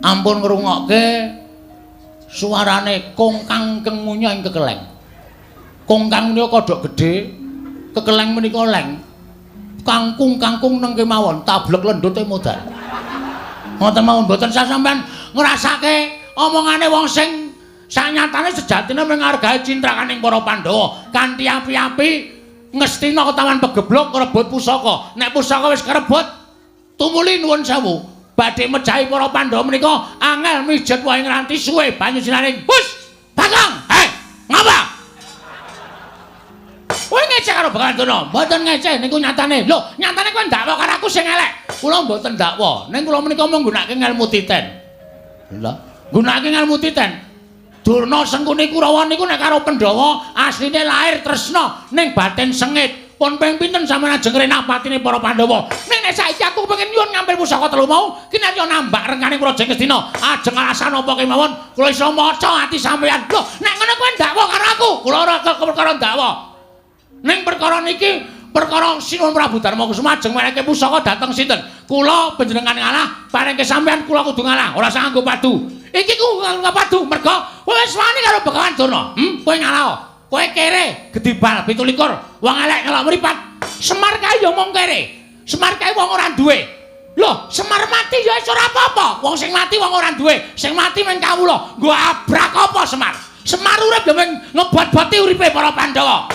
Ampun ngrungokke suarane kongkang kengunya ing kekeleng. Kongkang menika kodhok gedhe, kekeleng menika leng. Kangkung-kangkung neng kemawon, tablek lendute modal. Ngoten mawon mboten sah sampean ngrasake omongane wong sing sanyatane sejatine menghargai cintrakaning para Pandhawa kanthi api-api ngestina ketawan pegeblok ngrebut pusaka. Nek pusaka wis kerebut, tumuli nuwun sewu. Badhe mejahi para Pandhawa menika angel mijet wae ngranti suwe banyu sinaring. Bus! Bagong! Hei, ngapa? Kowe ngecek karo Begawan Durna? Mboten ngecek niku nyatane. Lho, nyatane kowe ndakwa karo aku sing elek. Kula mboten ndakwa. Ning kula menika mung nggunakake ngelmu titen. Lha, nggunakake ngelmu titen. Durna Sengkuni Kurawa niku nek karo Pandhawa asline lair tresna ning batin sengit. Pun ping pinten sampeyan ajeng ngrenah patine para Pandhawa. Ning nek saiki aku pengen nyuwun ngambil pusaka telu mau, kinarya nambak rengkaning Praja Ngastina. Ajeng alasan apa kemawon kula iso maca ati sampeyan. Lho, nek ngono kowe ndakwa karo aku. Kula ora perkara ndakwa. Ning perkara niki perkara Sinuwun Prabu Darma Kusuma ajeng menehi pusaka dhateng sinten? Kula panjenengan ngalah, parengke sampeyan kula kudu ngalah, ora usah nganggo padu. Iki ku nganggo padu mergo kowe wis wani karo Begawan Durna. Kowe ngalah. Kowe kere gedibal 27, wong elek ngelok mripat. Semar kae ya mung kere. Semar kae wong ora duwe. Lho, Semar mati ya wis ora apa-apa. Wong sing mati wong ora duwe, sing mati mung kawula. Nggo abrak apa Semar? Semar urip ya mung ngebot-boti uripe para Pandhawa.